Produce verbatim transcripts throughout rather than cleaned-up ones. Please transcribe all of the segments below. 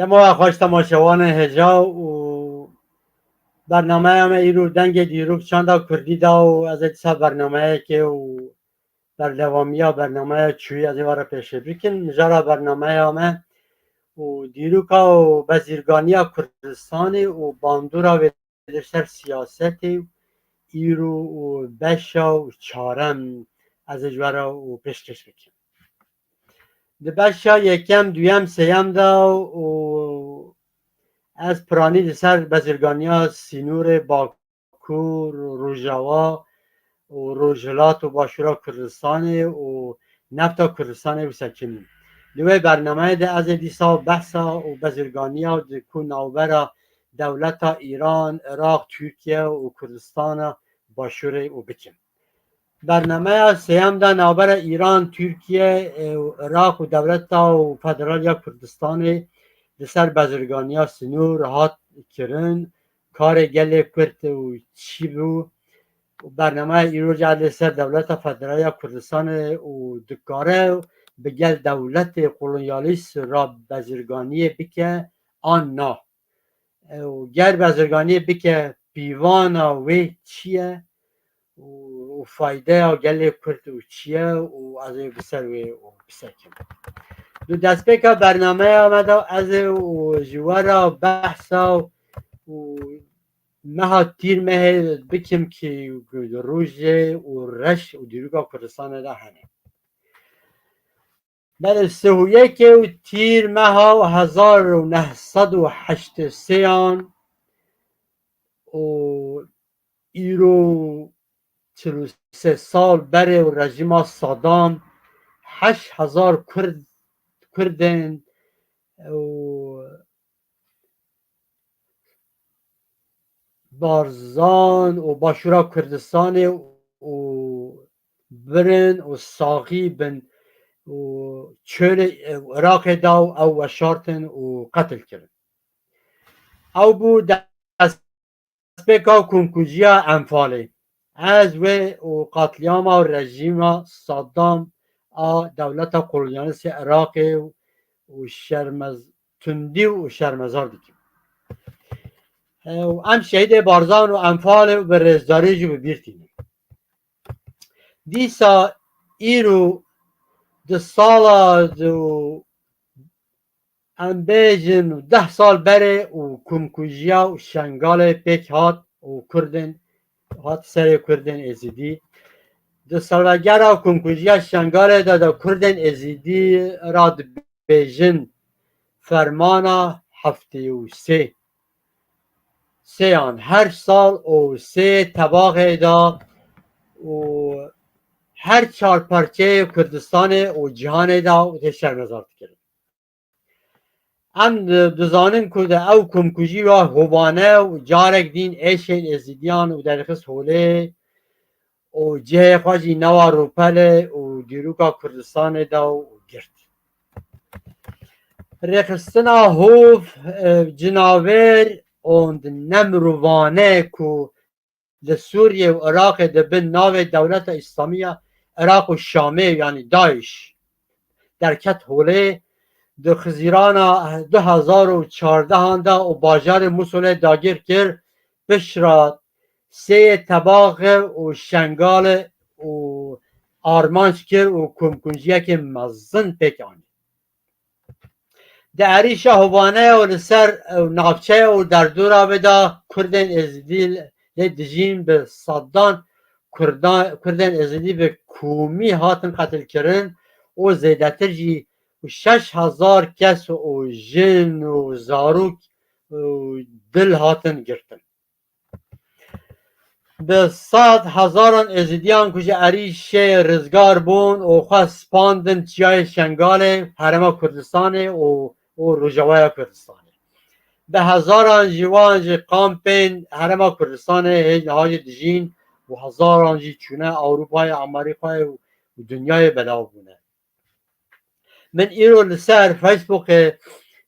Dema we xweş temaşevanê hêja û bernameya me îro dengê dîrok çanda kurdî da û ez ê dîsa bernameyekê û berdewamiya bernameya çûyî ez ê we re pêşê bikim. Mijara bernameya me û dîroka û bezîrganiya Kurdistanê û bandora wê li ser siyasetê û îro û beşa û çarem ez ê ji we re û pêşkêş bikim. Di beşa yekem, duyem, sêyem de û ez piranî li ser bezirganiya sînorê Bakur, Rojava û Rojhilat û Başûra Kurdistanê û nefta Kurdistanê bisekinin. Li wê bernameyê de ez ê dîsa behsa û bezirganiya di ku navbera dewleta Îran, Iraq, Tirkiye û Kurdistana Başûrê û bikim. Bernameya sêyem de navbera Îran, Tirkiye, e, û Iraq û dewleta û federal ya Kurdistanê li ser bezirganiya sînor hat kirin. Karê gelê Kurd û çi bû? Û bernameya îro jî li ser dewleta federal ya Kurdistanê û dikare bi gel dewletê kolonyalîst re bezirganiyê bike an na? Ew ger bezirganiyê bike, pîvana wê çi ye û, û faydeya gelê Kurd û çi ye û ez ê bi ser wê û bisekim. Di destpêka bernameya me de ez ê û ji we re behsa û meha tîr mehê bikim ki rojê û reş û dîroka Kurdistanê de hene. Belê sih û yekê û tîr meha hezar û neh sed û heştê sêyan û îro çil û sê sal berê û rejîma Saddam heşt hezar Kurd, Kurdên û Barzan û Başûra Kurdistanê û birin û saxî bin û çölê, e, Iraqê da û ew weşartin û qetil kirin. Ew bû destpêka komkujiya Enfalê. Ez wê û qatliyama rejîma Saddam a dewleta kolonyalîstê Iraqê û şermez-, tundî û şermezar dikim. Û em şehîdê Barzan û Enfalê û bi rêzdarî jî bi bîr tînin. Dîsa îro di sala û em bêjin deh sal berê û komkujiya û Şengalê pêk hat û Kurdên hat serê Kurdên Êzidî. Di salvegera komkujiya Şengalê de de Kurdên Êzidî ra dibêjin fermana heftê û sê. Sêyan her sal û sê tebaxê de û her çar parçeyê Kurdistanê û cîhanê de û tê şermezar dikirin. Em di-, dizanin ku di ew komkujî ya hovane û carek dîn êşên Êzidiyan û derxist holê û cihê xwe jî newa Rûpelê û dîroka Kurdistanê da û girt. Rêxistina hov, e, cinavêr û nemirovane ku li Sûriyê û Iraqê di bin navê Dewleta Îslamî ya Iraq û Şamê, yanî DAIŞ, derket holê, di Xizîrana du hezar û çardehan de û bajarê Mûsulê dagir kir, piştre sê tebaxê û Şengalê û armanc kir û komkunciyekê mezin pêk anî. Di êrîşa hovane û li ser, e, navçeya û derdora wê de Kurdên Êzidî lê dijîn bi sedan Kurdan, Kurdên Êzidî bi komî hatin qetilkirin û zêdetir jî şeş hezar kes û jin û zarok û dil hatin girtin. Bi sed hezaran Êzidiyan ku ji êrîşê rizgar bûn û xwe spandin çiyayê Şengalê, Herêma Kurdistanê û, û Rojavaya Kurdistanê. Bi hezaran ji wan ji kampên Herêma Kurdistanê hê niha jî dijîn û hezaran jî çûne Ewropayê, Amerîkayê û, û dinyayê belav bûne. Min îro li ser Facebookê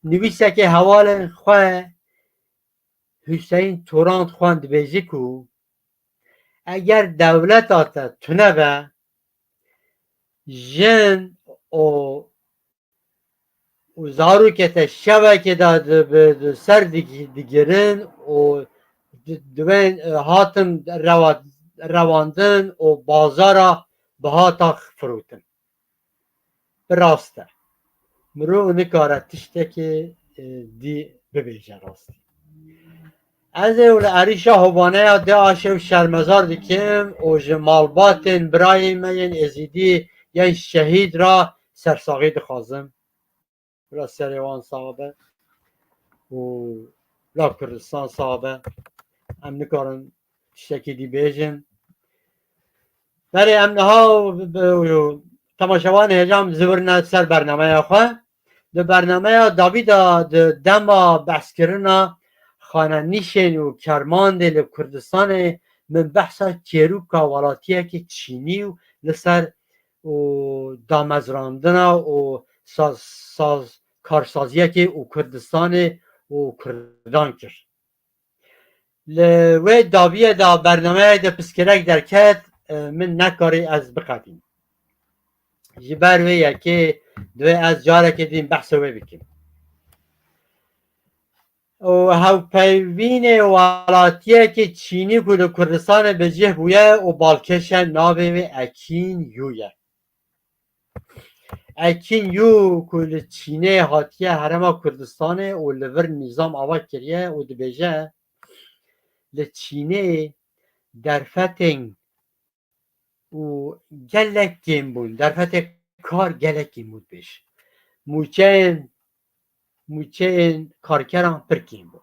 nivîsekê hevalên xwe Hüseyin Turan xwend, dibêje ku eger dewleta te tune be, jin û, û zarokê te şevekê de di, bi, di ser dig-, digirin û di, divên, e, hatin rewa-, rewandin û bazara bi hata firotin. Bi rast e. Mirov nikare tiştekê, e, dî bibêje rastî. Ez ê li êrîşa hovaneya DAIŞê şermezar dikim û ji malbatên birayên me yên Êzîdî yên şehîd re sersaxî dixwazim. Bila serê wan sax be û bila Kurdistan sax be. Em nikarin tiştekî dî bêjin. Berê em niha bi, bi, temaşevanê hêja em zivir ne ser bernameya xwe. Di bernameya dabî de di dema behskirina xanenîşên û kermandê li Kurdistanê min behsa çêrûka welatiyekî çînî û li ser û damezrandina û saz, saz, karsaziyekê û Kurdistanê û Kurdan kir. Li wê dawiyê de bernameyê de pirsgirêk derket, e, min nekarî ez biqedînim. Ji ber wê yekê divê ez carekê din behsa wê bikim. Û hevpeyvînê welatiyekî çînî ku li Kurdistanê bi cih bûye û balkêş e, navê wê Ekîn Yû ye. Ekîn Yû ku li Çînê hatiye Herêma Kurdistanê û li vir nîzam ava kiriye û dibêje, li Çînê derfetên û gelek kêm bûn. Derfetê kar gelek kêm bûn pêş. Mûçeyên, mûçeyên karkeran pir kêm bûn.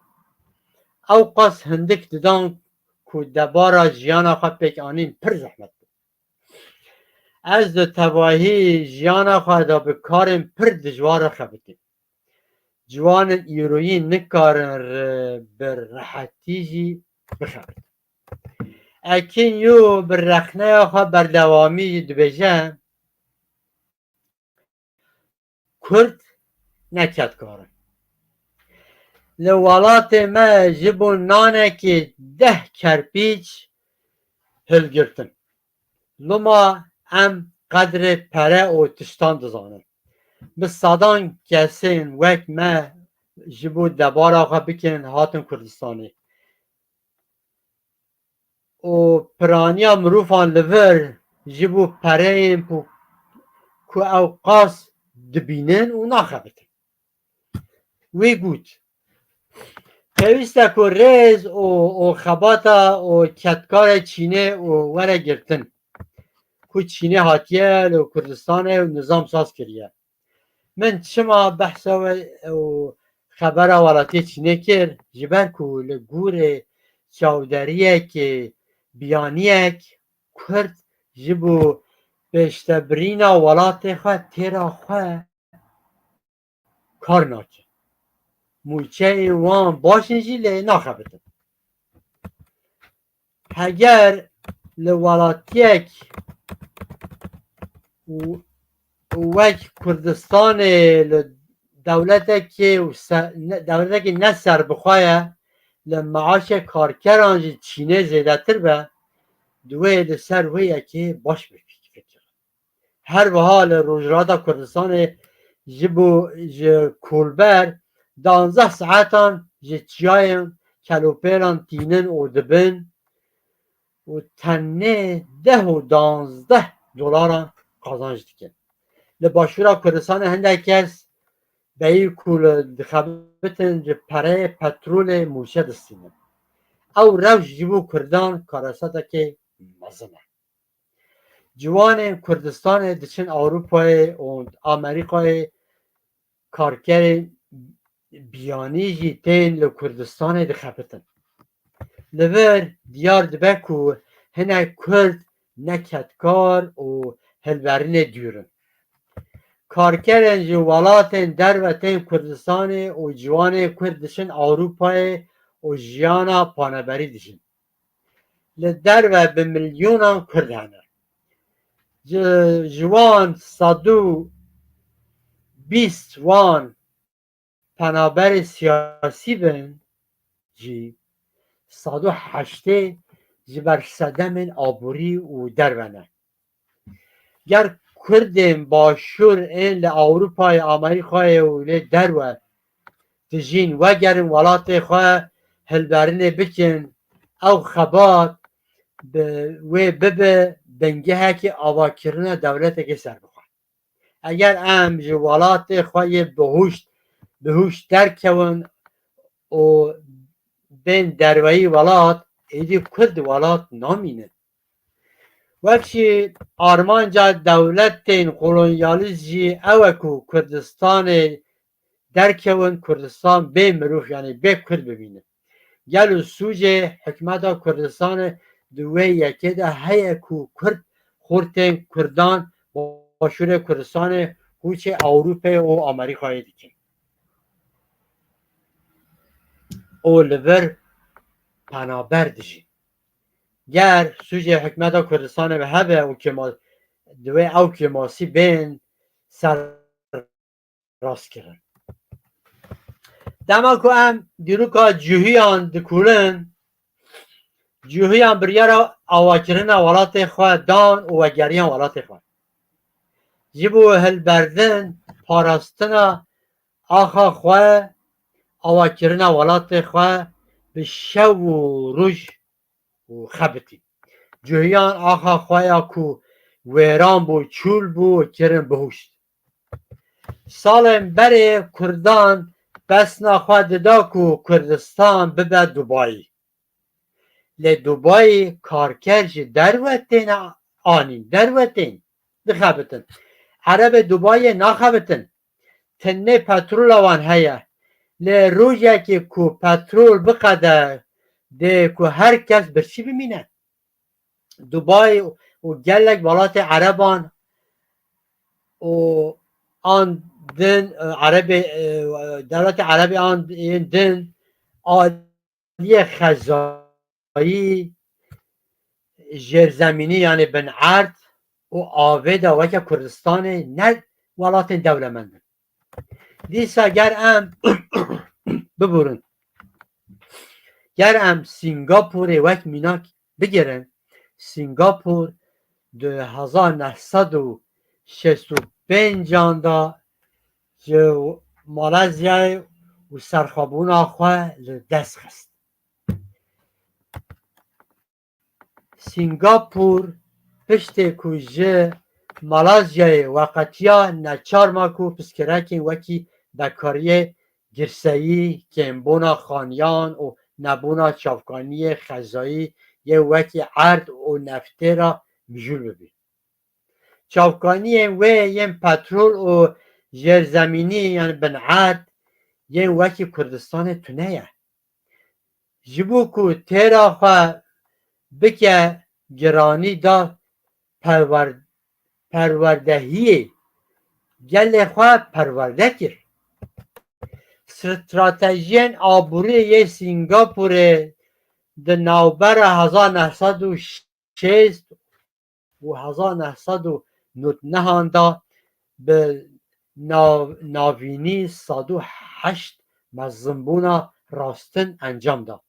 Ew qas hindik didan ku debara jiyana xwe pêk anîn pir zehmet bû. Ez di tevahî jiyana xwe de bi karên pir dijwar re xebitîm. Ciwanên îroyî nikarin re-, bi rehetî jî bixebitin. Ekîn Yû bi rexneya xwe berdewamî jî dibêje, Kurd ne kedkar in. Li welatê me ji bo nanekê deh kerpîç hilgirtin. Loma em qedrê pere û tiştan dizanin. Bi sedan kesên wek me ji bo debara xwe bikin hatin Kurdistanê. Û piraniya mirovan li vir ji bo pereyên ku, ku ew qas dibînin û naxebitin. Wî got, pêwîst e ku rêz û, û xebata û kedkarê Çînê û were girtin, ku Çînê hatiye li Kurdistanê û nizam saz kiriye. Min çima behsa we û xebera welatiyê Çînê kir? Ji ber ku li gorî çavderiyekê biyaniyek Kurd ji bo pêştebirîna welatê xwe têra xwe kar nake. Mûçeyên wan baş in jî lê naxebitin. Heger li welatiyek û, û wek Kurdistanê li dewletekê û se-, ne, dewletekî ne serbixwe ye, li meaşê karkeran jî Çînê zêdetir be, divê li ser wê yekê baş bifikir. Her wiha li Rojhilata Kurdistanê ji bo, ji kolber danzdeh saetan ji çiyayên kelopêlan tînin û dibin û tenê deh û danzdeh dolaran qazanc dikin. Li Başûra Kurdistanê hindek kes beyî ku li dixebitin ji pereyê petrolê mûçe distînin. Ew rewş ji bo Kurdan karesatekê mezin e. Ciwanên Kurdistanê diçin Ewropayê û Amerîkayê, karkerên biyanî jî tên li Kurdistanê dixebitin. Li vir diyar dibe ku hinek Kurd ne kedkar û hilberînê dûr in. Karkerên ji welatên derve tên Kurdistanê û ciwanên Kurd diçin Ewropayê û jiyana paneberî dijîn. Li derve bi milyonan Kurd hene. Ji, ji wan sed û bîst wan penaberê siyasî bin jî, sed û heştê ji ber sedemên aborî û derve ne. Ger Kurdên başûr ên li Ewropayê, Amerîkayê û lê derwe dijîn, wegerin welatê xwe, hilberînê bikin, ew xebat bi wê bibe bingehekî avakirina dewletekê serbixwe. Eger em ji welatê xwe yê bihuşt, bihuşt derkewin û bên derveyî welat, êdî Kurd welat namînin. Wek jî armanca dewletên kolonyalîst jî ew e ku Kurdistanê derkewin, Kurdistan bê mirov, yanî bê Kurd bimînin. Gelo sûcê hikûmeta Kurdistanê di wê yekê de heye ku Kurd xortên Kurdan başûrê Kurdistanê hûçê Ewropayê û Amerîkayê dikin û li vir penaber dijîn? Ger sûcê hikûmeta Kurdistanê ve hebe û kêma-, divê ew kêmasî bên ser rast kirin. Dema ku em dîroka cihûyan dikulin, cihûyan biryara avakirina welatê xwe dan û wegeriyan welatê xwe. Ji bo hilberdin, parastina axa xwe, avakirina welatê xwe bi şev û roj û xebitî. Cihûyan axa xwe ya ku wêran bû, çûl bû, kirin bihuşt. Salên berê Kurdan pesna xwe dida ku Kurdistan bibe Dubayî. Lê Dubayî karker ji derve têne anîn, derve tên dixebitin. Erebê Dubayê naxebitin. Tenê petrola wan heye. Lê rojekê ku petrol biqede, dê ku her kes birçî bimîne. Dubai û gelek welatê Ereban û an din, e, Erebê, e, dewletê Erebê an yên din aliyê xezayî, jêrzemînî, yanî bin erd û avê de weke Kurdistanê ne welatên dewlemend in. Dîsa ger em biburin, ger em Singapurê wek mînak bigirin, Singapur di hezar neh sed û şêst û pêncan de ji Malezyayê û serxwebûna xwe li dest xist. Singapur piştê ku ji Malezyayê veqetiya, neçar ma ku pirsgirêkên wekî bekariyê girseyî, kêmbûna xaniyan û nebûna çavkaniyê xezayî yê wekî erd û neftê re mijûl bibî. Çavkaniyên wê yên petrol û jêrzemînî, yanî bin erd, yên wekî Kurdistanê tune ye. Ji bo ku têra xwe bike giranî da perwer-, perwerdehiyê, gelê xwe perwerde kir. Stratejiyên aborî yê Singapurê di navbera hezar neh sed û şêst û hezar neh sed û nod nehan de bi nav-, navînî sed û heşt mezinbûna rastin encam da.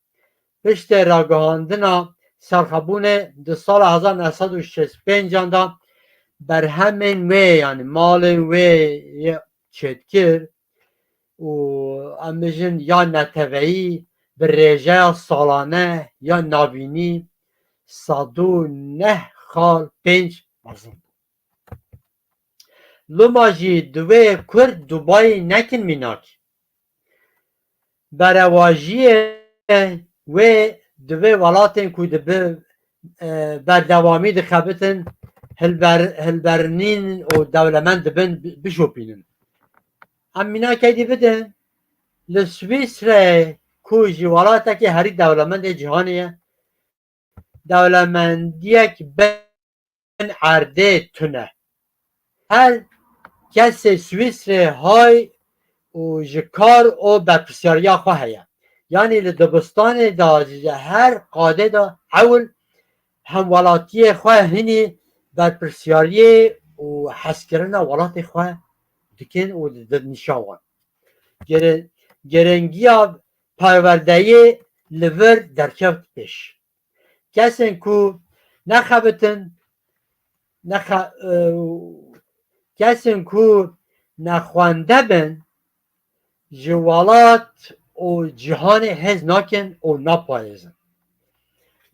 Piştê ragihandina serxwebûnê di sala hezar neh sed û şêst û pêncan de berhemên wê, yanî malên wê yê çêdikir û em bijin ya neteweyî bi rêjeya salane ya navînî sed û neh xal pênc mezin bû. Loma jî divê Kurd Dubayî nekin mînak. Berevajiyê wê divê welatên ku dibi, e, berdewamî dixebitin, hilber-, hilbernîn û dewlemend dibin, bi-, bişopînin. Em mînakê dî bidin, li Swîsreyê ku jî welatekî herî dewlemendê cîhanê ye, dewlemendiyek bin erdê tune. Her kesê Swîsrê hay û ji kar û berpirsyariya xwe heye. Yanî li dibistanê de ji her qadê de ewil hemwelatiyê xwe hinî berpirsyariyê û hezkirina welatê xwe dikin û didin nîşan wan. Gere-, girengiya perwerdeyê li vir derkevt pêş. Kesên ku nexebitin, nexe-, e, Kesên ku nexwende bin, ji welat û cîhanê hez nakin û naparêzin.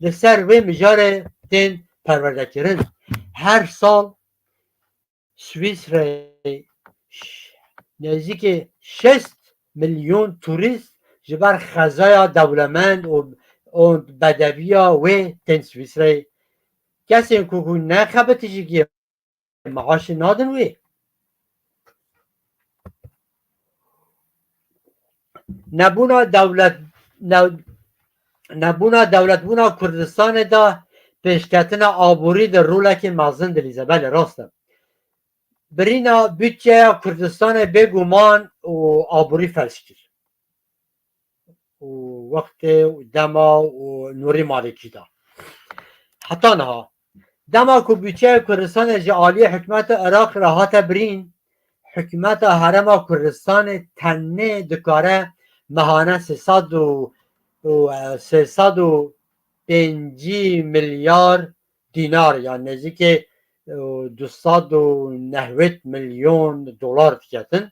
Li ser wê mijarê tên perwerdekirin. Her sal Swîsreyê ş-, nêzîkî şêst milyon turîst ji ber xezaya dewlemend û, û bedeviya wê tên Swîsreyê. Kesên ku, ku ne xebitî jî, maaşê nadin wê. Nebûna dewlet, ne-, nebûna dewletbûna Kurdistanê de pêşketina aborî de rolekê mezin dilîze. Belê, rast e. Birîna budçeya Kurdistanê bêguman û aborî felç kir. û wextê û dema û Nûrî Malikî de. Heta niha. Dema ku budçeya Kurdistanê ji aliyê hikûmeta Iraq re hate birîn, hikûmeta Herêma Kurdistanê tenê dikare mehane sê sed û, û, e, sê sed û pêncî milyar dînar, yan nêzîkê, e, du sed û nehwêd milyon dolar diketin,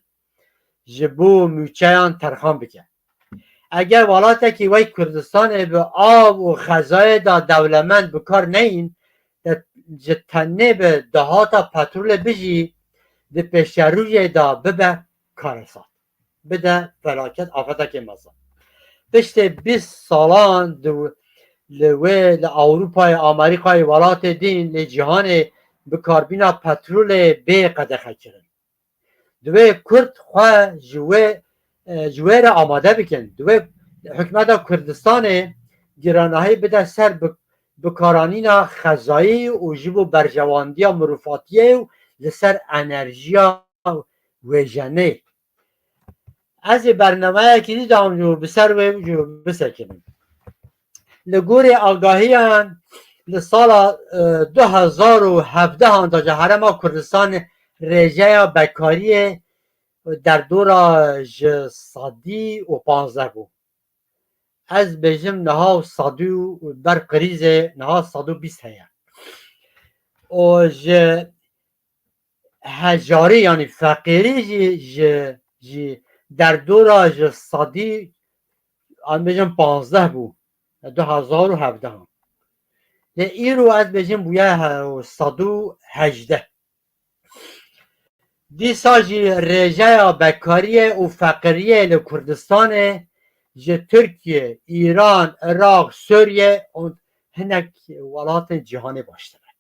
ji bo mûçeyan terxan bike. Eger welatekî wek Kurdistanê bi av û xezayê de dewlemend bi kar neyîn, de ji tenê bi dahata petrolê bijî, di pêşerûyê de bibe karesat. Bide felaket, afetekê mezin. Piştê bîst salan di, li wê, li Ewropayê, Amerîkayê, welatê din, lê cîhanê bikarbîna petrolê bê qedexe kirin. Divê Kurd xwe ji wê, e, ji wê re amade bikin. Divê hikûmeta Kurdistanê giranahî bide ser bi-, bikaranîna xezayî û ji bo berjewandiya mirovatiyê û li ser enerjiya wêjenê. Ez ê bernameyekî dî dam ji bi ser wê ji bisekinim. Li gorî agahiyan, li sala, e, du hezar û hevdehan de ji Herêma Kurdistanê rêjeya bekariyê derdora ji sedî û panzdeh bû. Ez bêjim niha sedî û ber krîzê niha sed û bîst heye. Û ji hejarî, yanî feqîrî jî ji, jî derdora ji sedî, em bêjin panzdeh bû, du hezar û hevdeh. Lê îro ez bêjim bûye he-, sed û hejdeh. Dîsa jî rêjeya bekariyê û feqiriyê li Kurdistanê ji Tirkiye, Îran, Iraq, Sûriye û hinek welatên cîhanê baştir e.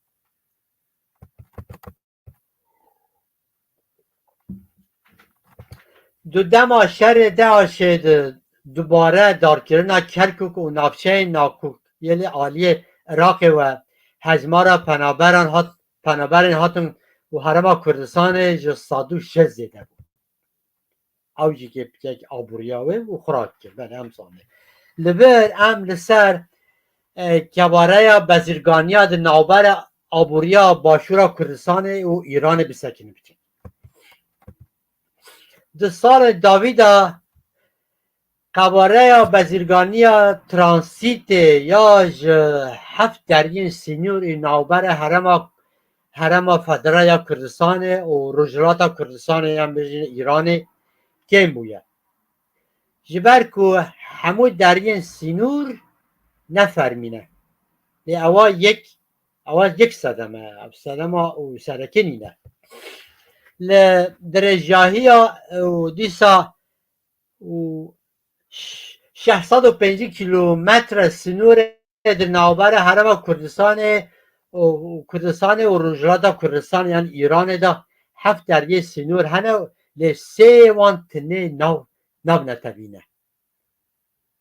Di dema şerê DAIŞê de dubare darkirina Kerkûk û navçeyên nakokiyê li aliyê Iraqê ve hejmara penaberan hat, penaberên hatin û Herêma Kurdistanê ji sed û şêst zêde bû. Ew jî kê piçek aboriya wê û xira dikir. Belê, em zanê. Li vir em li ser, e, kebareya bezirganiya di navbera aboriya Başûra Kurdistanê û Îranê bisekinî bikin. Di salê dawî de qebareya bezirganiya transîtê ya ji heft deriyên sînor ê navbera herêma, herêma federa ya Kurdistanê û Rojhilata Kurdistanê, yan bêjin Îranê, kêm bûye. Ji ber ku hemû deriyên sînor ne fermî ne. Lê ewa yek, ewa yek sedem e, ev sedema û sereke nîne. Li dirêjahiya û dîsa û ş-, şeş sed û pêncî kîlometre sînorê di navbera Herêma Kurdistanê û, û Kurdistanê û Rojhilata Kurdistanê, yan Îranê de heft deriyê sînor hene, lê sê wan tinê nav, nav netevî ne.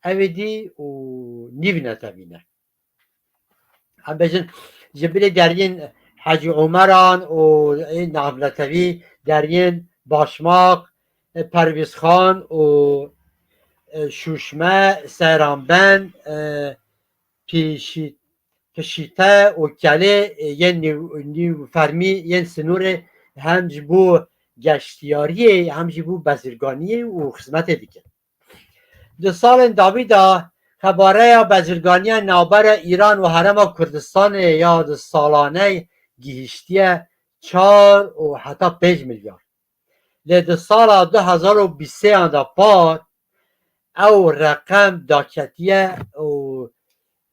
Ev ê dî û nîv netevî ne. Em bêjin, ji bilî deriyên Hecî Omeran û ê navnetevî, deriyên Başmaq, e, Pervîzxan û, e, Şûşme, Seyranbend, e, Pîşî-, Pişîte û Kelê, e, yên nîv-, nîvfermî yên sînorê hem ji bo geştiyariyê, hem jî bo bezirganiyê û xizmetê dikin. Di salên dawî de xebareya bezirganiya navbera Îran û Herêma Kurdistanê ya di salane gihiştiye çar û heta pênc milyar. Lê di sala du hezar û bîst sêyan de par ew reqem daketiye û,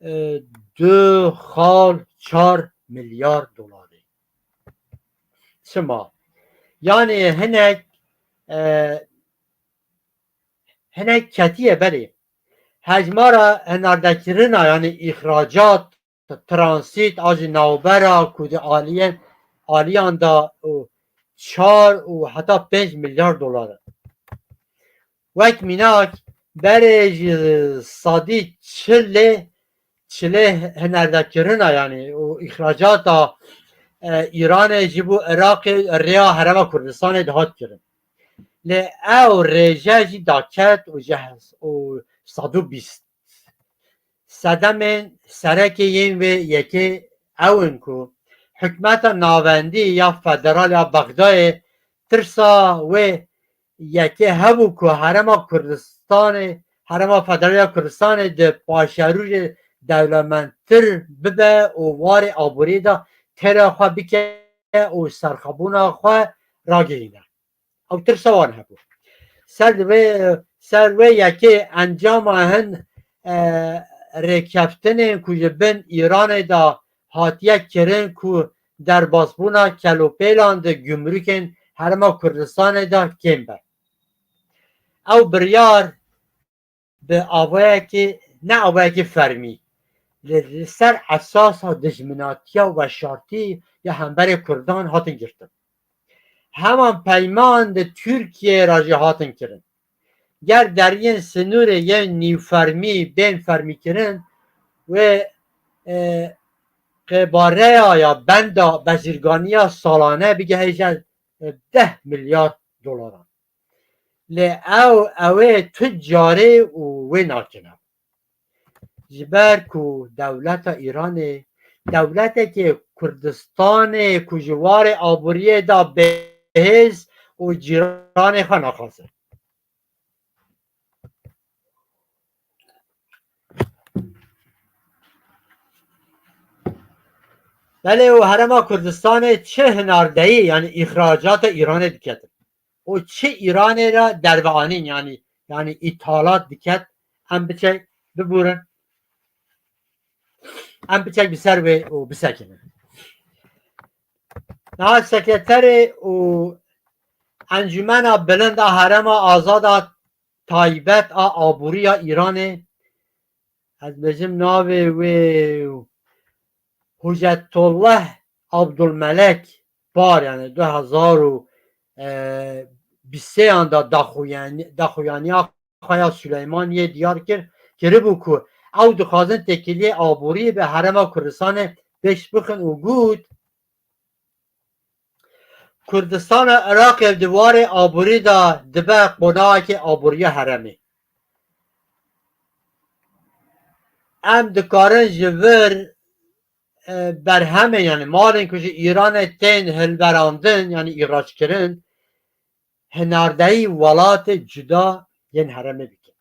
e, du xal çar milyar dolarê. Çima? Yanî hinek, e, hinek ketiye belê. Hejmara hinardekirina, yanî îxracat, transît a ji navbera ku di aliyen, aliyan de û çar û heta pênc milyar dolar e. Wek mînak, berê ji sedî çilê, çilê hinerdekirina, yanî û îxracata, e, Îranê ji bo Iraqê rêya Herêma Kurdistanê dihat kirin. Lê ew rêje jî daket û ji hes-, û sed û bîst. Sedemên serekê yên vê yekê ew in ku hikûmeta navendî ya federal ya Bexdayê tirsa wê yekê hebû ku Herêma Kurdistanê, Herêma Federal ya Kurdistanê di paşerûjê dewlemendtir bibe û warê aboriyê de têra xwe bike û serxwebûna xwe ragihîne. Ew tirsa wan hebû. Ser vê, ser vê yekê encama hin, e, rêkeftinên ku ji bin Îranê de hatiye kirin ku derbasbûna kelopêlan di gumrukên Herêma Kurdistanê de kêm be. Ew biryar bi avayekî, ne avayekî fermî, li, li ser esasa dijminatiya weşartî ya hemberê Kurdan hatin girtin. Heman peyman di Tirkiyeyê re jî hatin kirin. Ger deriyên sinûrê yên nîvfermî bên fermîkirin, wê, e, qêbareya ya benda bezirganiya salane bigihêje, e, deh milyar dolaran. Lê ew, ew ê tu carê û wê nakine. Ji ber ku dewleta Îranê, dewletekê Kurdistanê ku ji warê aboriyê de bêhêz û cîranê xwe naxwaze. Belê û Herêma Kurdistanê çi hinardeyî, yanî îxracata Îranê diketin û çi Îranê re derve anîn, yanî, yanî îthalat diket, em biçe bibûrin, em biçek bi ser wê û bisekinin. Niha sekreterê û Encûmena Bilind a Herêma Azad a Taybet a Aboriya Îranê, ez bêjim navê wê, Hucetullah Abdulmelek, par, yanî du hezar û bîst sêyan de daxuyan-, daxuyaniya xwe ya Silêmaniyê diyar kir, kiribû ku ew dixwazin têkiliyê aboriyê bi Herêma Kurdistanê pêş bixin û got, Kurdistana Iraqê di warê aborî de dibe qonaxekê aboriya herêmê. Em dikarin ji vir, e, berhemên, yanî malên ku ji Îranê tên hilberandin, yanî îxrac kirin, hinardeyî welatê cuda yên herêmê bikin.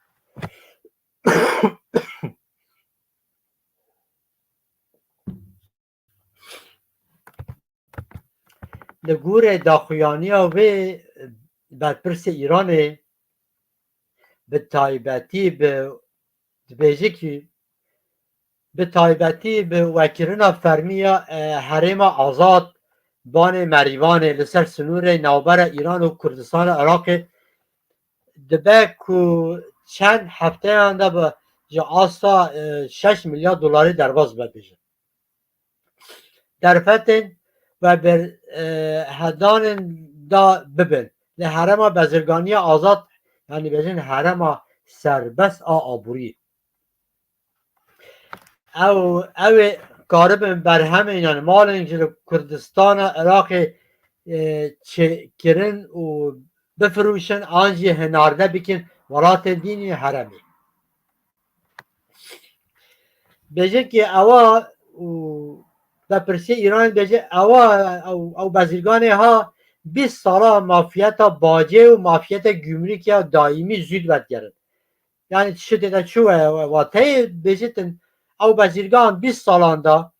Li gorî daxuyaniya wê, berpirsê Îranê bi taybetî bi, dibêje kî bi taybetî bi wekirina fermî ya, e, herêma azad Banê Merîvanê li ser sinûrê navbera Îran û Kurdistana Iraqê dibe ku çend hefteyan de bi ji asta, e, şeş milyar dolarî derbas be bêjin. Derfetên ve ber, e, hedanên da bibin. Li herêma bezirganiya azad, yanî bêjin herêma serbest a aborî. Ew, ew ê karibin berhemên, yanî malên ji li Kurdistana Iraqê, e, çêkirin û bifirûşin an jî hinarde bikin welatên dînî herêmê. Bêje ki ewa û berpirsê Îranê bêje ewa ew, ew bezirganê ha bîst sala mafiyeta bacê û mafiyeta gümrük ya daîmî zûd vedgerin. Yani tiştê de çi we, we, wateyê bêjitin ew bezirgan bîst salan da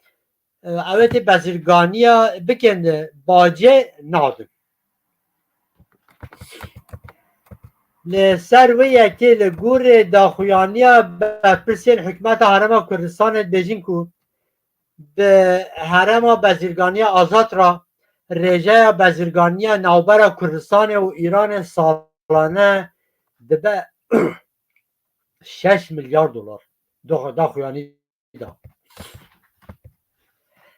e, ewetê bezirganiya bikin, e, bacê nadin. Li ser wê yekê li gorî daxuyaniya berpirsên hikûmeta Herêma Kurdistanê dibêjin ku bi herêma bezirganiya azad re rêjeya bezirganiya navbera Kurdistanê û Îranê salane dibe şeş milyar dolar. Dox-, daxuyanî da.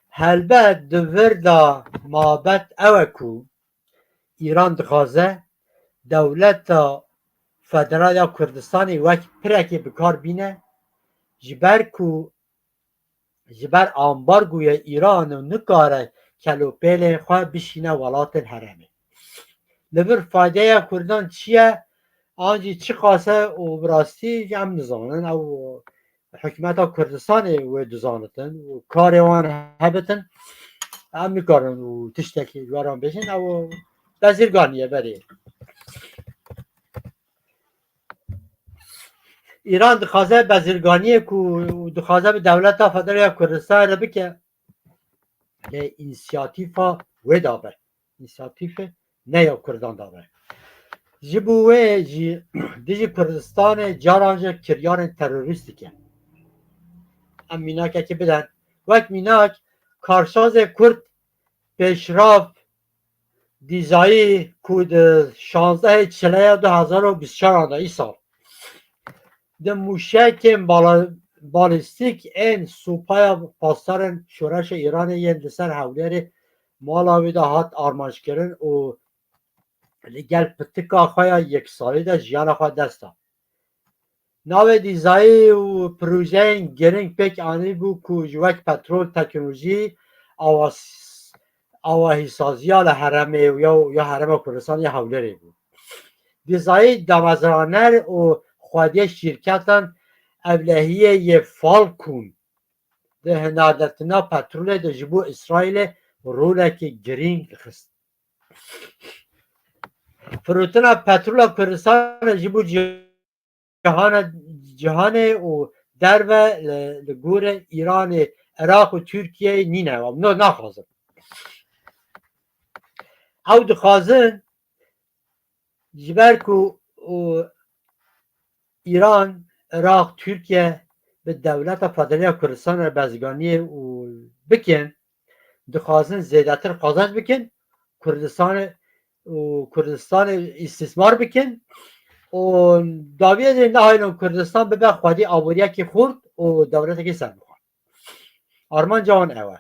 Helbet di vir de mabet ew e ku Îran dixwaze dewleta federal ya Kurdistanê wek pirekê bi kar bîne, ji ber ku ji ber ambargoya Îran û nikare kelopêlên xwe bişîne welatên herêmê. Li vir faydeya Kurdan çi ye? An jî çiqas e û bi rastî jî em nizanin. Ew hikûmeta Kurdistanê wê dizanitin û karê wan hebitin. Em nikarin û tiştekî ji we re bêjin. Ew bezirganî ye berê. Îran dixwaze bezirganiyê ku dixwaze bi dewleta federal ya Kurdistanê re bike, lê însiyatîfa wê dabe. Însiyatîfê ne ya Kurdan dabe. Ji bo wê jî dijî Kurdistanê caran jî kiryarên terorîst dike. Em mînakekî bidin. Wek mînak, karşazê Kurd Pêşrav Dîzayî ku di şazdehê Çileya du hezar û bîst û çar de îsal di mûşekên bala-, balîstîk ên Supaya Pasdarên Şoreşa Îranê yên li ser Hewlêrê mala wî de hat armanckirin û li gel pitika xwe ya yeksalî de jiyana xwe dest da. Navê dîzayî û projeyên giring pêk anîbû ku ji wek petrol, teknolojî, awa s-, awahîsaziya li herêmê û ya, ya herêma Kurdistanê ya Hewlêrê bû. Dîzayî damezraner û xwediyê şîrketan ewlehiyê yê Falcon di hinardetina petrolê de ji bo Îsraîlê rolekî girîng dixist. Firotina petrola Kurdistanê ji bo cîhana, cîhanê û derve li, li gorî Îranê, Iraq û Tirkiyeyê nîne. Ew no naxwazin. Ew dixwazin ji ber ku û Îran, Iraq, Tirkiye bi dewleta federal ya Kurdistanê re bezganiyê û bikin, dixwazin zêdetir qazanc bikin, Kurdistanê û Kurdistanê îstîsmar bikin û dawiyê jî nahêlin Kurdistan bibe xwedî aboriyekî xurt û dewletekî serbixwe. Armanca wan ew e.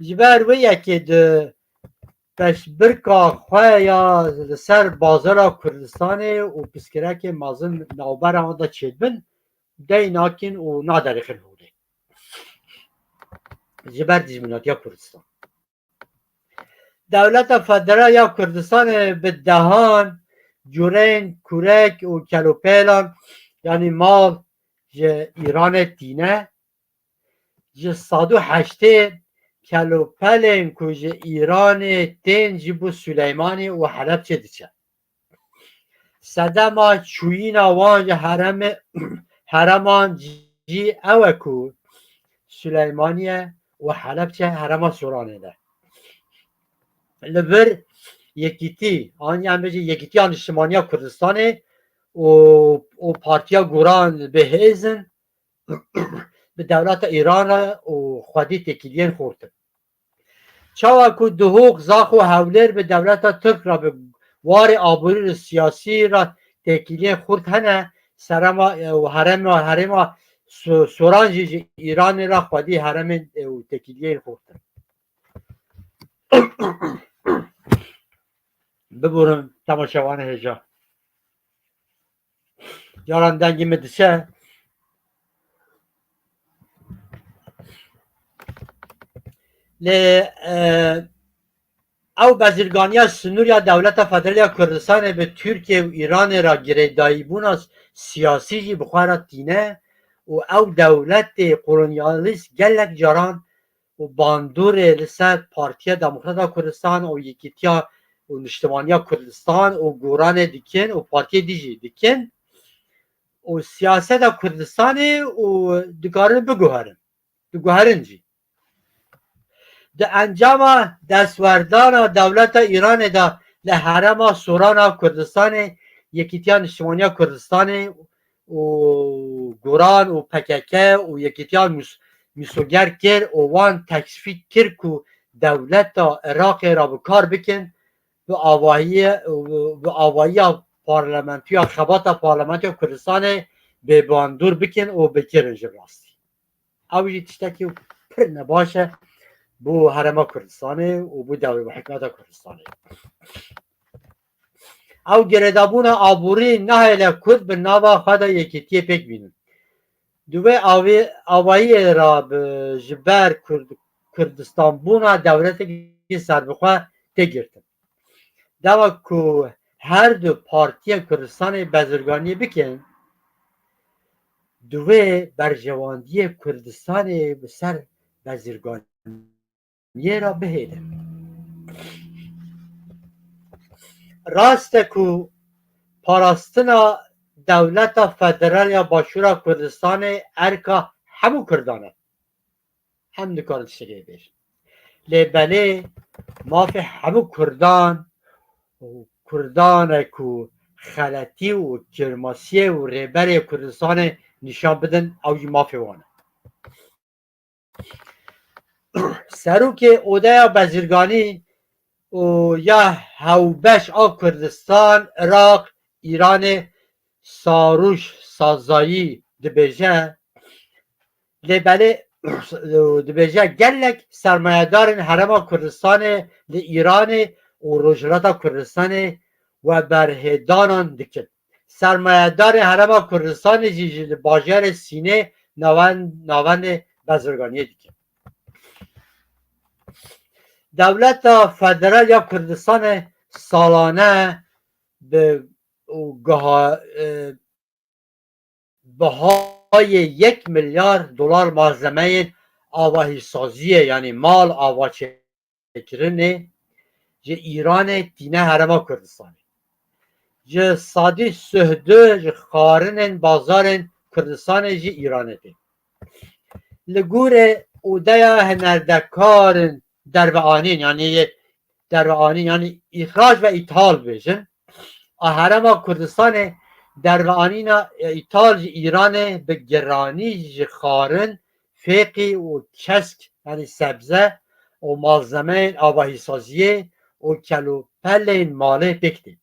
Ji ber wê yekê di peşbirka xwe ya li ser bazara Kurdistanê û pirsgirêkê mezin navbera wan de çêdibin, dey nakin û naderêxin holê. Ji ber dijminatiya Kurdistan. Dewleta Federal ya Kurdistanê bi dehan cureyên kurek û kelopêlan, yanî mal ji Îranê tîne, ji sed û heştê kelopelên ku ji Îranê tên ji bo Silêmaniyê û Helebçê diçe. Sedema çûyîna wan ji herêmê, herêman jî ew e ku Sileymaniye û Helebçe herêma Soranê ne. Li vir Yekîtî, an yan bêje Yekîtiya Niştimaniya Kurdistanê û, û Partiya Goran bi hêz in, bi dewleta Îran re û xwedî têkiliyên xurt in. Çawa ku Duhok, Zaxo, Hewlêr bi dewleta Tirk re bi warê aborî û siyasî re têkiliyên xurt hene, serema, e, û herêma, herêma Su-, Soran jî ji Îranê re xwedî herêmên, e, û têkiliyên xurt in. Biborin temaşevanê hêja. Caran dengê min diçe. Lê, e, ew bezirganiya sinûr ya Dewleta Federal ya Kurdistanê bi Tirkiye û Îranê re girêdayîbûna siyasî jî bi xwe re tîne û ew dewletê kolonyalîst gelek caran û bandorê li ser Partiya Demokrata Kurdistan û Yekîtiya û Niştimaniya Kurdistan û Goranê dikin û partiyê dî jî dikin û siyaseta Kurdistanê û dikarin biguherin. Diguherin jî. Di encama destwerdana dewleta Îranê de li herêma Soran a Kurdistanê, Yekîtiya Niştimaniya Kurdistanê û Goran û P K K û Yekîtiya Mîs-, Mîsoger kir û wan teşvîk kir ku dewleta Iraqê re bi kar bikin, bi avahiyê, bi avahiya parlamentoya, xebata parlamentoya Kurdistanê bêbandor bikin û bikirin ji rastî. Ew jî tiştekî pir nebaş e bo herêma Kurdistanê û bo dewleta, hikûmeta Kurdistanê. Ew girêdabûna aborî nahêle Kurd bi nava xwe de yekîtiyê pêk bînin. Di wê avê-, avayiyê re bi, ji ber Kurd-, Kurdistanbûna dewletekî serbixwe tê girtin. Dema ku her du partiyên Kurdistanê bezirganiyê bikin, divê berjewendiyê Kurdistanê bi ser bezirganiyê re bihêlin. Rast e ku parastina dewleta federal ya Başûra Kurdistanê erka hemû Kurdan e. Em dikarin tiştekê bêjin. Lê belê mafê hemû Kurdan û Kurdan e ku xeletî û kirmasiyê û rêberê Kurdistanê nîşan bidin, ew jî mafê wan e. Serokê Odeya Bezirganî û ya Hewbeş a Kurdistan, Iraq, Îranê Sarûş Sazayî dibêje, lê belê dibêje gelek sermayedarên Herêma Kurdistanê li Îranê û Rojhilata Kurdistanê weberhêdanan dikin. Sermayedarên Herêma Kurdistanê jî ji li bajarê Sînê naven-, navendê bezirganiyê dikin. Dewleta Federal ya Kurdistanê salane bi û giha-, e, bihayê yek milyar dolar malzemeyên avahîsaziyê, yanî mal avaçêkirinê ji Îranê tîne Herêma Kurdistanê. Ji sedî sih du ji xwarinên bazarên Kurdistanê ji Îranê tê. Li gorî odeya hinerdekarên derveanîn, yanî yê derveanîn, yanî îxrac ve îthal bêjin, a Herêma Kurdistanê derveanîna îthal ji Îranê bi giranî ji xwarin, fêqî û kesk, yanî sebze û malzemeyên avahîsaziyê û kelûpelên malê pêk tê.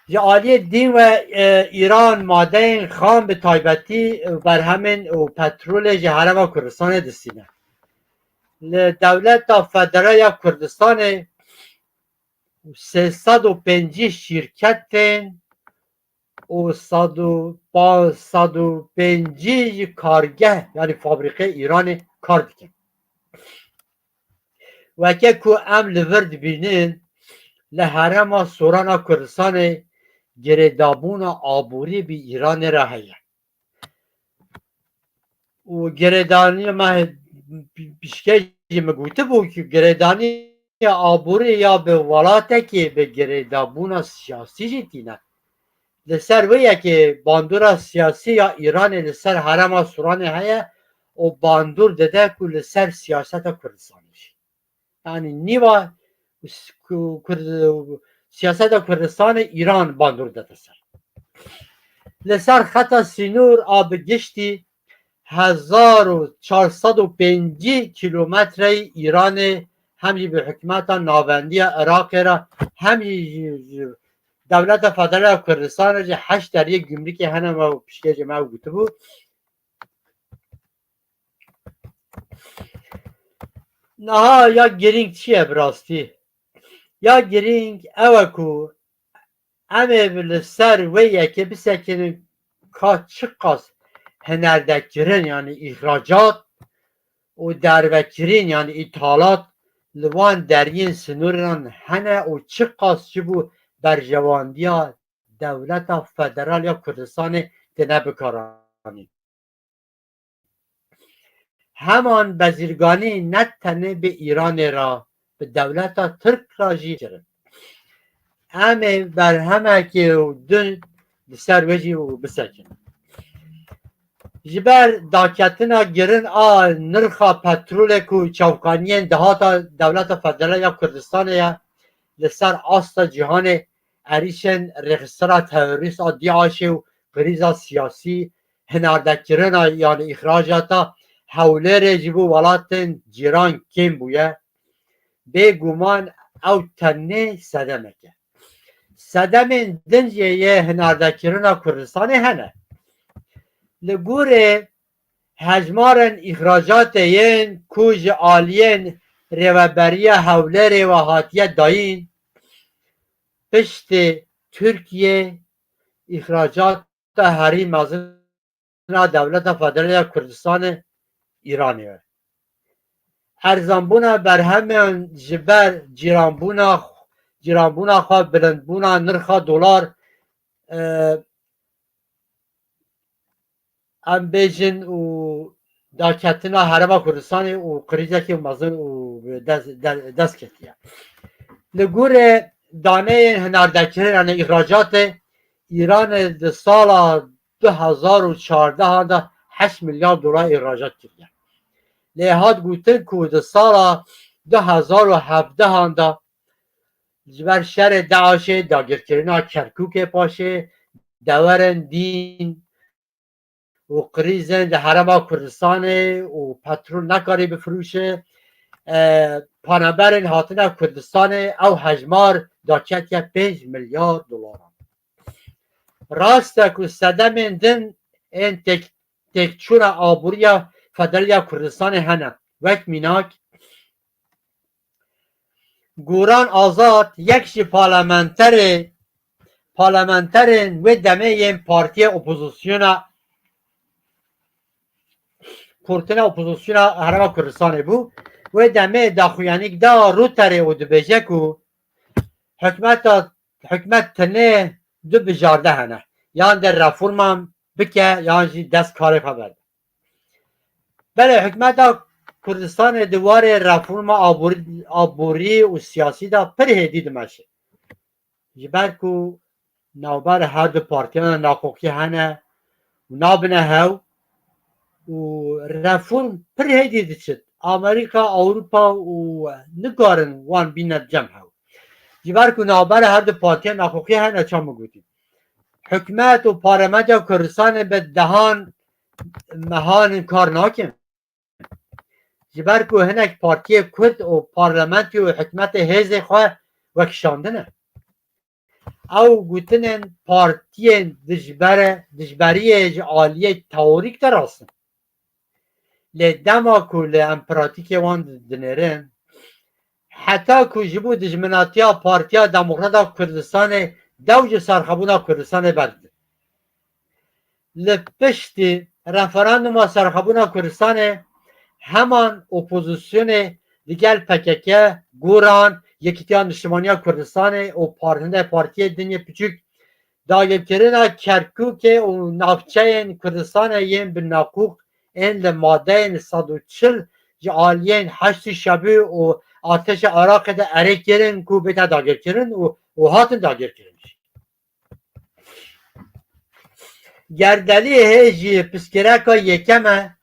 Ji aliyê din ve, e, Îran madeyên xam, bi taybetî, e, berhemên û petrolê ji Herêma Kurdistanê distîne. Li Dewleta Federal ya Kurdistanê sê sed û pêncî şîrketên û sed û pa-, sed û pêncî jî kargeh, yanî fabrîqê Îranê kar dikin. Weke ku em li vir dibînin, li Herêma Soran a Kurdistanê girêdabûna aborî bi Îranê re heye. Û girêdanî me pişkê jî min gotibû ku girêdaniya aborî ya bi welatekê bi girêdabûna siyasî jî tîne. Li ser wê yekê bandora siyasî ya Îranê li ser Herêma Soranê heye û bandor dide ku li ser siyaseta Kurdistanê jî. Yanî nîva s-, ku-, Kurd-, siyaseta Kurdistanê Îran bandor dide ser. Li ser xeta sînor a bi giştî hezar û çar sed û pêncî kîlometreyî Îranê hem jî bi hikûmeta navendî ya Iraqê re hem jî ji, ji Dewleta Federal ya Kurdistanê jî heşt deriyê gumrikê hene, me û piştgê jî me ew gotibû. Niha ya girîng çi ye bi rastî? Ya girîng ew e ku em ê bi li ser wê yekê bisekinin ka çiqas hinerdekirin, yanî îxracat û dervekirin, yanî îthalat li wan deriyên sînoran hene û çiqas ji bo berjewandiya Dewleta Federal ya Kurdistanê têne bikaranîn. Heman bezîrganî ne tenê bi Îranê re, bi dewleta Tirk re jî kirin. Em ê berhemekê û du li ser wê jî bisekinin. Ji ber daketina girin a nirxa petrolê ku çavkaniyên dahata Dewleta Federal ya Kurdistanê ye li ser asta cîhanê, êrîşên rêxistina terorîst a DAIŞê û krîza siyasî, hinardekirina yanî îxracata Hewlêrê ji bo welatên cîran kêm bûye, bêguman ew tenê sedemek e. Sedemên din jî yê hinardekirina Kurdistanê hene. Li gorî hejmarên îxracatê yên ku ji aliyên Rêveberiya Hewlêrê ve hatiye dayîn, piştî Tirkiye îxracata herî mezin a Dewleta Federal ya Kurdistanê Îranê ye. Erzanbûna berheman ji ber cîranbûna, cîranbûna xwe, bilindbûna nirxa dolar, e, em bêjin û daketina Herêma Kurdistanê û krîzekî mezin û dest, de-, dest ketiye. Li gorî daneyên hinardekirin, yanî îxracatê Îranê di sala du hezar û çardehan de heşt milyar dolar îxracat kiriye. Lê hat gotin ku di sala du hezar û hevdehan de ji ber şerê DAIŞê, dagirkirina Kerkûkê paşê, deverên dîn û krîzên di Herêma Kurdistanê û petrol nekarî bifirûşe, e, panaberên hatine Kurdistanê, ew hejmar daketiye pênc milyar dolaran. Rast e ku sedemên din ên têk-, têkçûna aboriya Federal ya Kurdistanê hene. Wek mînak, Goran Azad, yek ji parlamenterê, parlamenterên wê demê yên partiya opozisyona, kurtina opozisyona Herêma Kurdistanê bû. Wê demê daxuyanîk da Reutersê û dibêje ku hikmeta, hikmet tenê du bijarde hene. Yan de reforman bike, yan jî dest karê xwe berde. Belê, hikmeta Kurdistanê di warê reforma aborî, aborî û siyasî de pir hêdî dimeşe. Ji ber ku navber her du partiyan de nakoxiyê hene û nabine hev û reform pir hêdî diçit. Amerîka, Ewropa û nikarin wan bîne cem hev. Ji ber ku navbera her du partiya naxoxiyê hene, çawa min gotî. Hikûmet û parlamentoya Kurdistanê bi dehan mehan in kar nakin. Ji ber ku hinek partiyê Kurd û parlamentê û hikûmetê hêzê xwe wekişandine. Ew gotinên partiyên dijbere, dijberiyê ji aliyê teorîk de rast in. Lê dema ku li em pratîkê wan dinêrin, heta ku ji bo dijminatiya Partiya Demokrata Kurdistanê dew ji serxwebûna Kurdistanê berdin. Li piştî referanduma serxwebûna Kurdistanê heman opozisyonê digel P K K, Goran, Yekîtiya Niştimaniya Kurdistanê û par-, hindek partiyê din yê piçûk dagirkirina Kerkûkê û navçeyên Kurdistanê yên bi naqûq ên li madeyên sed û çil ji aliyên Heşdî Şebî û artêşa Iraqê de erê kirin ku bête dagirkirin û, û hatin dagirkirin jî. Gerdelî hê jî pirsgirêka yekem e.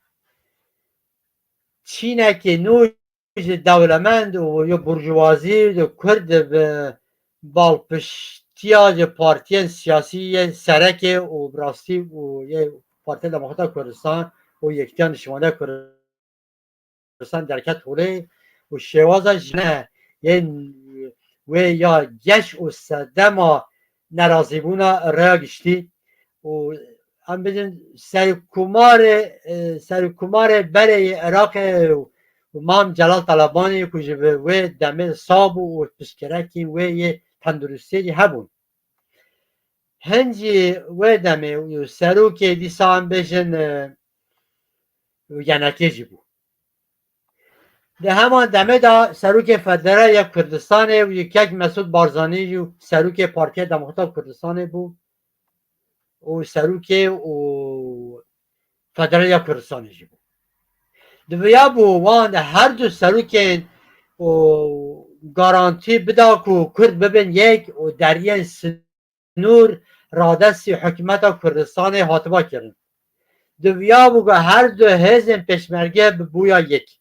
Çînekê nû ji dewlemend û yê burjuvazî û Kurd bi balpiştiya ji partiyên siyasî yê serekê û bi rastî û yê Partiya Demokrata Kurdistan û Yekîtiya Niştimaniya Kurdistan derket holê û şêwaza jî ne yên wê ya geş û sedema nerazîbûna raya giştî û em bêjin serokkomarê, e, serokkomarê berê yê Iraqê û Mam Celal Talebanî ku ji bi wê demê sağ bû û pirsgirêkên wê yê tenduristiyê jî hebûn. Hin jî wê demê û serokê dîsa em bêjin, e, Y N K'ê jî bû. Di heman demê de serokê Federal ya Kurdistanê û yekek Mesûd Barzanî jî û serokê Partiya Demokrata Kurdistanê bû û serokê û Federal ya Kurdistanê jî bû. Diviyabû wan her du serokên û garantî bida ku Kurd bibin yek û deriyên nûr radestî hikûmeta Kurdistanê hatiba kirin. Diviyabû ku her du hêzên pêşmerge bibûya yek.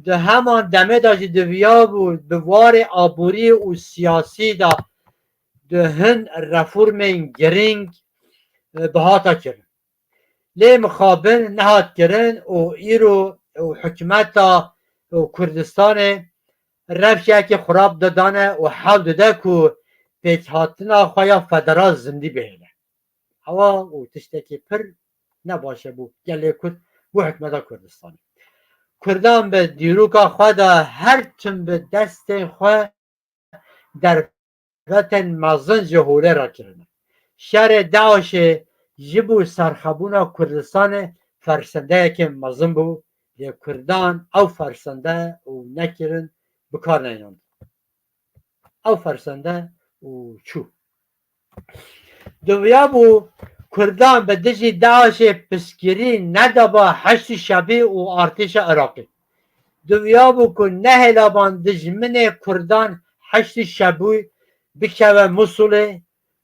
Di heman demê de jî diviyabû bi warê aborî û siyasî de du hin reformên girîng, e, bihata kirin. Lê mixabin nehat kirin û îro û hikûmeta û Kurdistanê rewşeke xirab didane û hewl dide ku pêkhatina xwe ya federal zindî bihêle. Ewa û tiştekî pir nebaş e bo gelê Kurd, bo hikûmeta Kurdistanê. Kurdan bi dîroka xwe de her tim bi destên xwe derfetên mezin ji holê re kirine. Şerê DAIŞê ji bo serxebûna Kurdistanê fersendeyeke mezin bû, lê Kurdan ew fersende û nekirin bi kar neynan. Ew fersende û çû. Diviyabû Kurdan bi dijî DAIŞê piştgirî nedaba Heşdî Şebî û artêşa Iraqê. Diviyabû ku nehêlaban dijminê Kurdan Heşdî Şebî bikeve Musulê,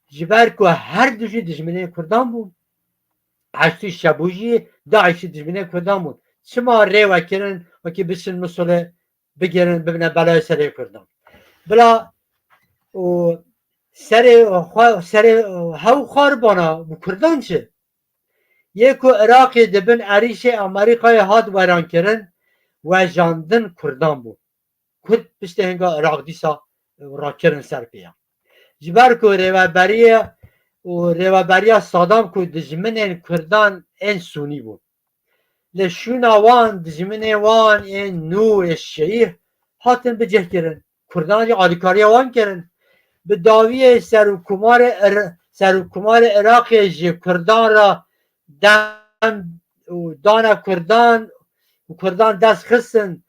ji ber ku her du jî dijminê Kurdan bûn. Heşdî Şebî jî DAIŞ jî dijminê Kurdan bûn. Çima rê vekirin wekî biçin Musulê bigirin, bibine belayê serê Kurdan? Bila û serê xwe, serê hew xarbana bi Kurdan çi? Yê ku Iraqê di bin êrîşê Amerîkayê hat werankirin, wejandin Kurdan bû. Kurd piştê hinga Iraq dîsa rakirin ser pêya. Ji ber ku rêveberiye û rêveberiya Sadam ku dijminên Kurdan ên Sûnî bûn. Li şûna wan, dijminê wan ên nû ê Şîî hatin bicihkirin. Kurdan jî alîkariya wan kirin. Bi dawiyê serokkomarê Ir-, serokkomarê Iraqê ji Kurdan re dem û dane Kurdan û Kurdan dest xistin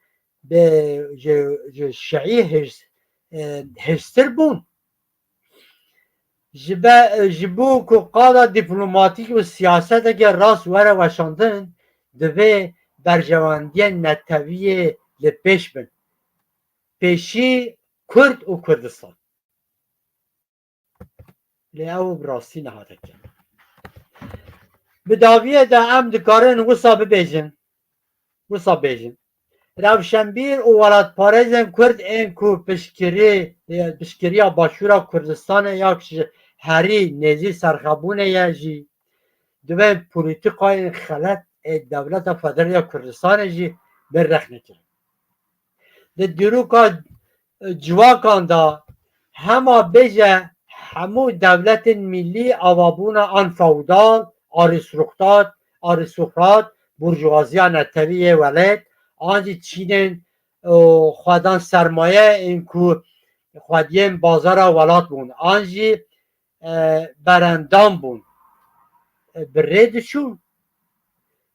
bi ji, ji Şîî hêrs-, e, hêrstir bûn. Ji be-, ji bo ku qada dîplomatîk û siyaseteke rast were weşandin, divê berjewendiyên netewiyê li pêş bin. Pêşî Kurd û Kurdistan. Lê ew bi rastî nehate kirin. Bi dawiyê de em dikarin wisa bibêjin, wisa bêjin. Rewşenbîr û welatparêzên Kurd ên ku piştgirî, piştgiriya Başûra Kurdistanê ya ji herî nêzî serxebûnê ye jî, divê polîtîkayên xelet ê Dewleta Federal ya Kurdistanê jî bên rexnekirin. Di dîroka, e, civakan de hema bêje hemû dewletên mîllî avabûna an feodal, arîstokrat, arîstokrat, burjuwaziya netewî yê welêt, an jî çînên, e, xwedan sermaye ên ku xwediyên bazara welat bûn, an jî, e, berendam bûn, e, bi rê diçûn.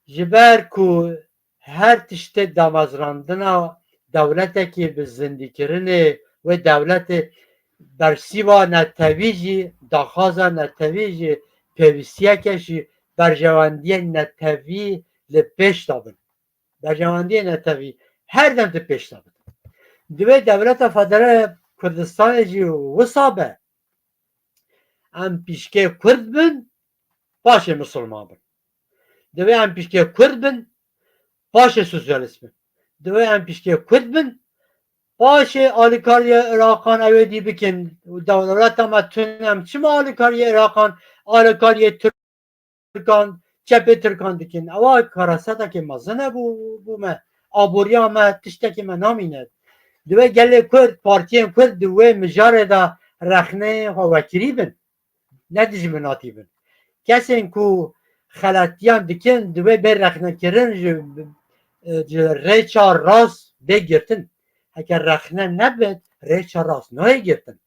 Ji ber ku her tiştê damezrandina dewletekî bi zindîkirinê wê dewletê bersîva netewî jî, daxwaza netewî jî, pêwîstiyeke jî berjewendiyên netewî li pêş de bin. Berjewendiyên netewî her dem di pêş de bin. Divê Dewleta Federal Kurdistanê jî wisa be. Em pişkê Kurd bin, paşê Misilman bin. Divê em pişkê Kurd bin, paşê sosyalîst bin. Divê em pişkê Kurd bin, paşê alîkariyê Iraqan ew ê dî bikin. Dewleta me tune, em çima alîkariyê Iraqan, alîkariyê Tirkan, çepê Tirkan dikin? Ewa karasetekê mezin e bo, bo me. Aboriya me, tiştekê me namîne. Divê gelê Kurd, partiyên Kurd di wê mijarê de rexneyê xwe wekirî bin. Ne dijminatî bin. Kesên ku xeletiyan dikin, divê bê rexnekirin, ji, ji rêça rast bê girtin. Heke rexne nebit, rêça rast nayê girtin.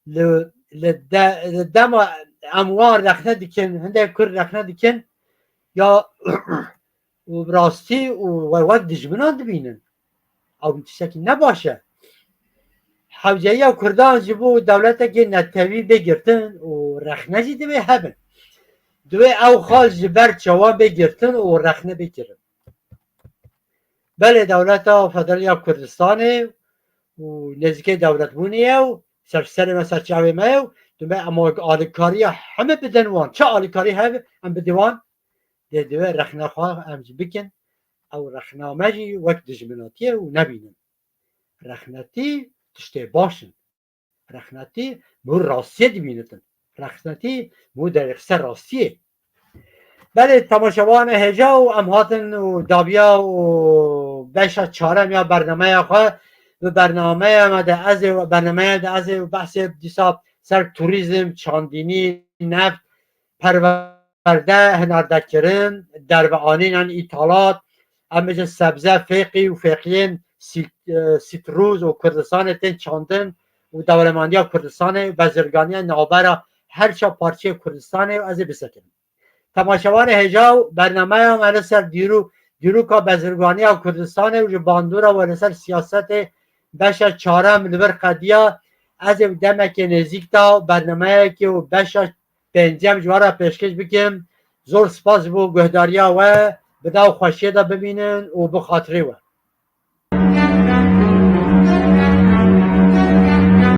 Li, li de-, li dema em wan rexne dikin, hindek Kurd rexne dikin, ya û bi rastî û we wek dijminan dibînin. Ew tiştekî ne baş e. Hewceyiya Kurdan ji bo dewletekê netewî bê girtin û rexne jî divê hebin. Divê ew xal ji ber çawan bê girtin û rexne bê kirin. Belê Dewleta Federal ya Kurdistanê û nêzîkê dewletbûnê ye û ser serê me, ser çavê me ye û divê em alîkariya heme bidin wan. Çi alîkarî hebe em bidin wan? Dê divê rexne xwe em jî bikin. Ew rexna me jî wek dijminatiyê û nebînin. Rexnetî tiştê baş in. Rexnetî mû rastiyê dibînitin. Rexnetî mû derêxise rastiyê. Belê temaşevanê hêja û em hatin û daviya û beşa çarem ya bernameya xwe. Bi bernameya me de ez ê, bernameya de ez ê behsê dîsa ser turizm, çandînî, neft, perwerde, hinardekirin, derveanîn, yanî îthalat, em bêjin sebze, fêqî û fêqiyên sî-, e, sîtrûz û Kurdistanê tên çandin û dewlemendiya Kurdistanê û bezirganiya navbera her çar parçeyê Kurdistanê û ez ê bisekinim. Temaşevanê hêja û bernameya me li ser dîrû-, dîroka bezirganiya Kurdistanê û ji bandora we li ser siyasetê beşa çarem li vir qediya. Ez ê demekê nêzîk de bernameyekê û beşa pêncem ji we re pêşkêş bikim. Zor spas ji bo guhdariya we, bi daw xweşiyê de bimînin û bi xatirê we.